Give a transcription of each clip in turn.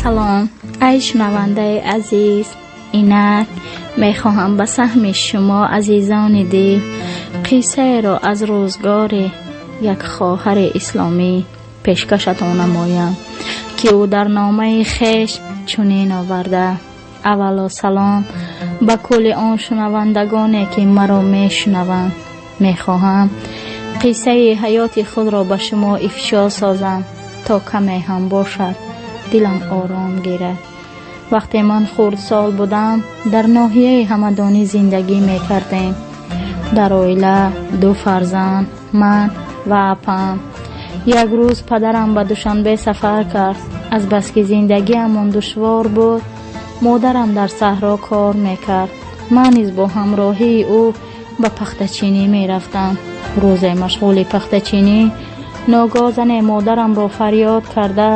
Салом, ай шунавандаи азиз. Инак мехоҳам ба саҳми шумо азизони дил қиссаеро аз рӯзгори як хоҳари исломӣ пешкашатон намоям, ки ӯ дар номаи хеш чунин оварда: аввало салом ба кулли он шунавандагоне, ки маро мешунаванд. Мехоҳам қиссаи ҳаёти худро ба шумо ифшо созам, то каме ҳам бошад дилам ором гирад. Вақте ман хурдсол будам, дар ноҳияи Ҳамадонӣ зиндагӣ мекардем. Дар оила ду фарзанд, ман ва апам. Як рӯз падарам ба Душанбе сафар кард. Азбаски зиндагиамон душвор буд, модарам дар саҳро кор мекард. Ман низ бо ҳамроҳии ӯ ба пахтачинӣ мерафтам. Рӯзе машғули пахтачинӣ ногоҳ зане модарамро фарёд карда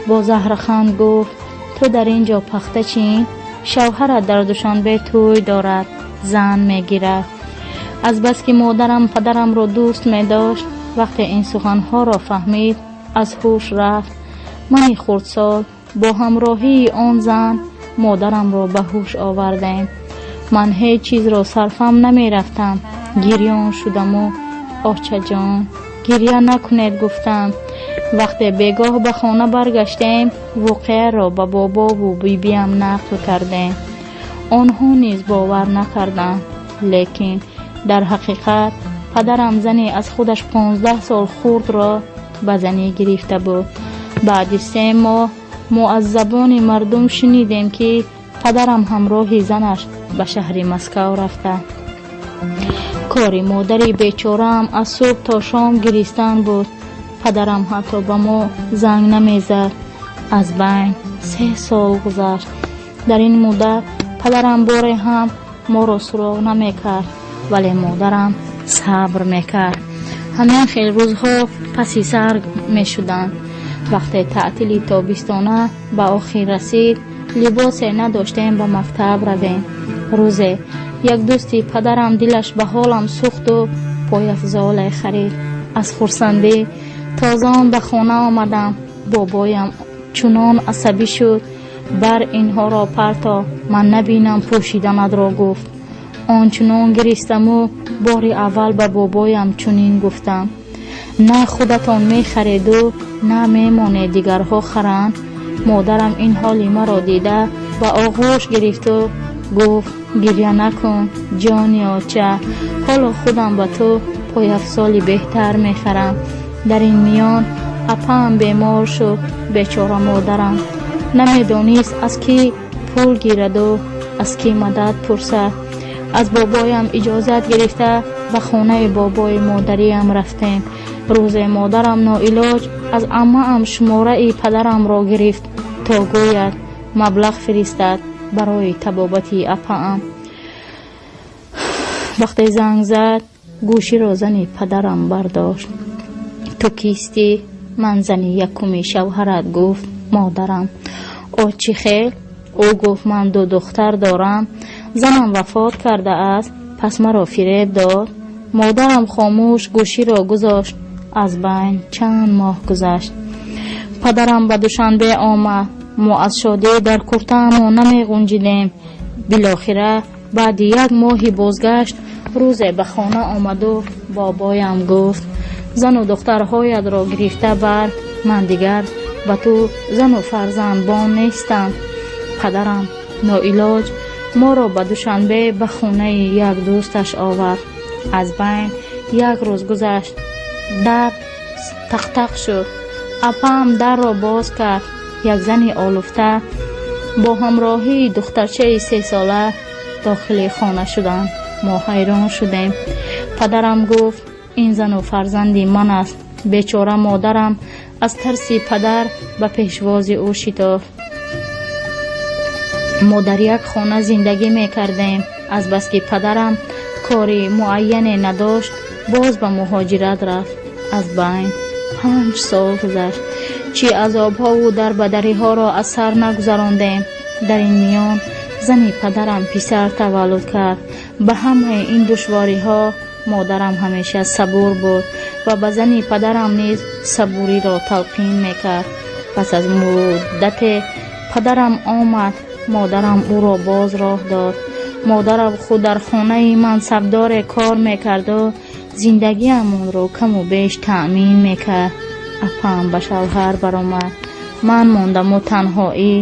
бо заҳрханд гуфт: ту дар ин ҷо пахтачин, шавҳарат дар Душанбе тӯй дорад, зан мегирад. Азбаски модарам падарамро дӯст медошт, вақте ин суханҳоро фаҳмид, аз ҳуш рафт. Мани хурдсол бо ҳамроҳии он зан модарамро ба ҳуш овардем. Ман ҳеҷ чизро сарфам намерафтам. Гирён шудаму очаҷон, гирья накунед гуфтам. Вақте бегоҳ ба хона баргаштем, воқеаро ба бобову бибиам нақл кардем. Онҳо низ бовар накарданд. Лекин дар ҳақиқат падарам зане аз худаш 15 сол хурдро ба занӣ гирифта буд. Баъди 3 моҳ мо аз забони мардум шунидем, ки падарам ҳамроҳи занаш ба шаҳри Москав рафта. Кори модари бечораам аз субҳ то шом гиристан буд. Падарам ҳатто ба мо занг намезад. Аз байн 3 сол гузашт. Дар ин муддат падарам боре ҳам моро суроғ намекард, вале модарам сабр мекард. Ҳамин хел рӯзҳо паси сар мешуданд. Вақте таътили тобистона ба охир расид, либосе надоштем ба мактаб равем. Рӯзе як дӯсти падарам дилаш ба ҳолам сӯхту пойафзоле харид. Аз хурсандӣ тозон ба хона омадам. Бобоям чунон асабӣ шуд, бар инҳоро парто, ман набинам пӯшиданатро гуфт. Ончунон гиристаму бори аввал ба бобоям чунин гуфтам: на худатон мехареду, на мемонед дигарҳо харанд. Модарам ин ҳоли маро дида ба оғӯш гирифту гуфт: гирья накун, ҷони оча, ҳоло худам ба ту пойафзоли беҳтар мехарам. Дар ин миён апаам бемор шуд. Бечора модарам намедонист аз кӣ пул гираду аз кӣ мадад пурсад. Аз бобоям иҷозат гирифта ба хонаи бобои модариам рафтем. Рӯзе модарам ноилоҷ аз аммаам шумораи падарамро гирифт, то гӯяд маблағ фиристад барои табобати апаам. Вақте занг зад, гӯширо зани падарам бардошт. Ту кистӣ? Ман зани якуми шавҳарат, гуфт модарам. О, чӣ хел? Ӯ гуфт: ман 2 духтар дорам, занам вафот кардааст, пас маро фиреб дод. Модарам хомӯш гӯширо гузошт. Аз байн чанд моҳ гузашт. Падарам ба Душанбе омад. Мо аз шодӣ дар куртаамон намеғунҷидем. Билохира баъди 1 моҳи бозгашт рӯзе ба хона омаду бобоям гуфт: зану духтарҳоятро гирифта бар, ман дигар ба ту зану фарзандбон нестам. Падарам ноилоҷ моро ба Душанбе ба хонаи як дӯсташ овард. Аз байн 1 рӯз гузашт. Дар тақтақ шуд. Апаам дарро боз кард. Як зани олуфта бо ҳамроҳии духтарчаи 3-сола дохили хона шуданд. Мо ҳайрон шудем. Падарам гуфт: ин зану фарзанди ман аст. Бечора модарам аз тарси падар ба пешвози ӯ шитофт. Мо дар як хона зиндагӣ мекардем. Азбаски падарам кори муайяне надошт, боз ба муҳоҷират рафт. Аз байн 5 сол гузашт. Чӣ азобҳову дарбадариҳоро аз сар нагузарондем. Дар ин миён зани падарам писар таваллуд кард. Ба ҳамаи ин душвориҳо модарам ҳамеша сабур буд ва ба зани падарам низ сабуриро талқин мекард. Пас аз муддате Падарам омад, модарам ӯро боз роҳ дод. Модарам худ дар хонаи мансабдоре кор мекарду зиндагиамонро каму беш таъмин мекард. Апам ба шавҳар баромад. Ман мондаму танҳоӣ.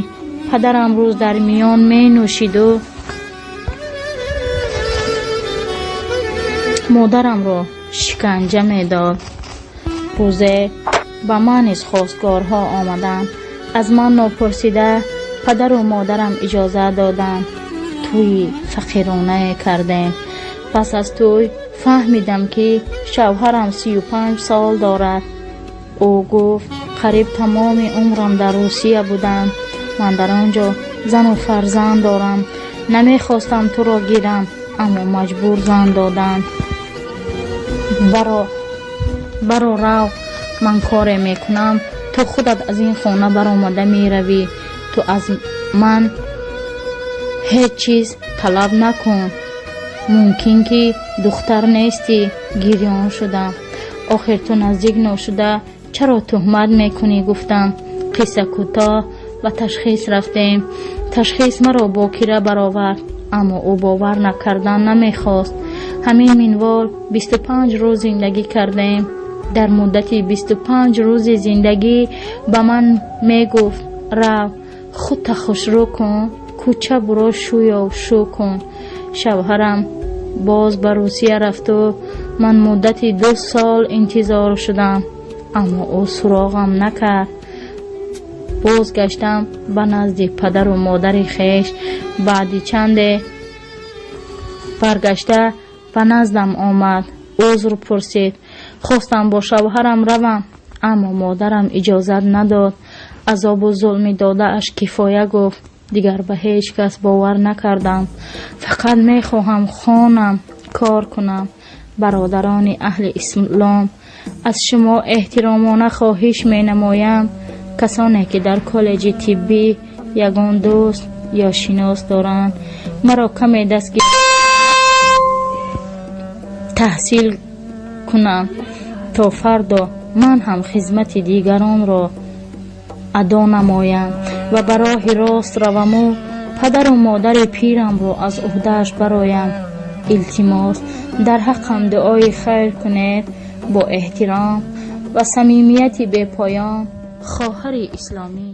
Падарам рӯз дар миён менӯшиду модарамро шиканҷа медод. Рӯзе ба ман низ хостгорҳо омаданд. Аз ман нопурсида падару модарам иҷозат доданд. Тӯйи фақиронае кардем. Пас аз тӯй фаҳмидам, ки шавҳарам 35 сол дорад. Ӯ гуфт: қариб тамоми умрам дар Русия будам. Ман дар он ҷо зану фарзанд дорам. Намехостам туро гирам, аммо маҷбур зан доданд. Баро рав, ман коре мекунам, ту худат аз ин хона баромада меравӣ. Ту аз ман ҳеҷ чиз талаб накун. Мумкин ки духтар нестӣ. Гирён шудам. Охир ту наздик ношуда чаро туҳмат мекунӣ? Гуфтам. Қисса кӯтоҳ, ба ташхис рафтем. Ташхис маро бокира баровард, аммо ӯ бовар накардан намехост. Ҳамин минвол 25 рӯз зиндагӣ кардем. Дар муддати 25 рӯзи зиндагӣ ба ман мегуфт: рав, худта хушрӯ кун, кӯча буро шӯё шу кун. Шавҳарам боз ба Русия рафту ман муддати 2 сол интизор шудам, аммо ӯ суроғам накард. Бозгаштам ба назди падару модари хеш. Баъди чанде баргашта ба наздам омад, узр пурсид. Хостам бо шавҳарам равам, аммо модарам иҷозат надод. Азобу зулми додааш кифоя гуфт. Дигар ба ҳеҷ кас бовар накардам. Фақат мехоҳам хонам, кор кунам. Бародарони аҳли ислом, аз шумо эҳтиромона хоҳиш менамоям, касоне ки дар коллеҷи тиббӣ ягон дӯст ё шинос доранд, маро каме дастгир таҳсил кунам, то фардо ман ҳам хизмати дигаронро адо намоям ва ба роҳи рост раваму падару модари пирамро аз уҳдааш бароям. Илтимос, дар ҳаққам дуои хайр кунед. Бо эҳтиром ва самимияти бепоён, хоҳари исломӣ.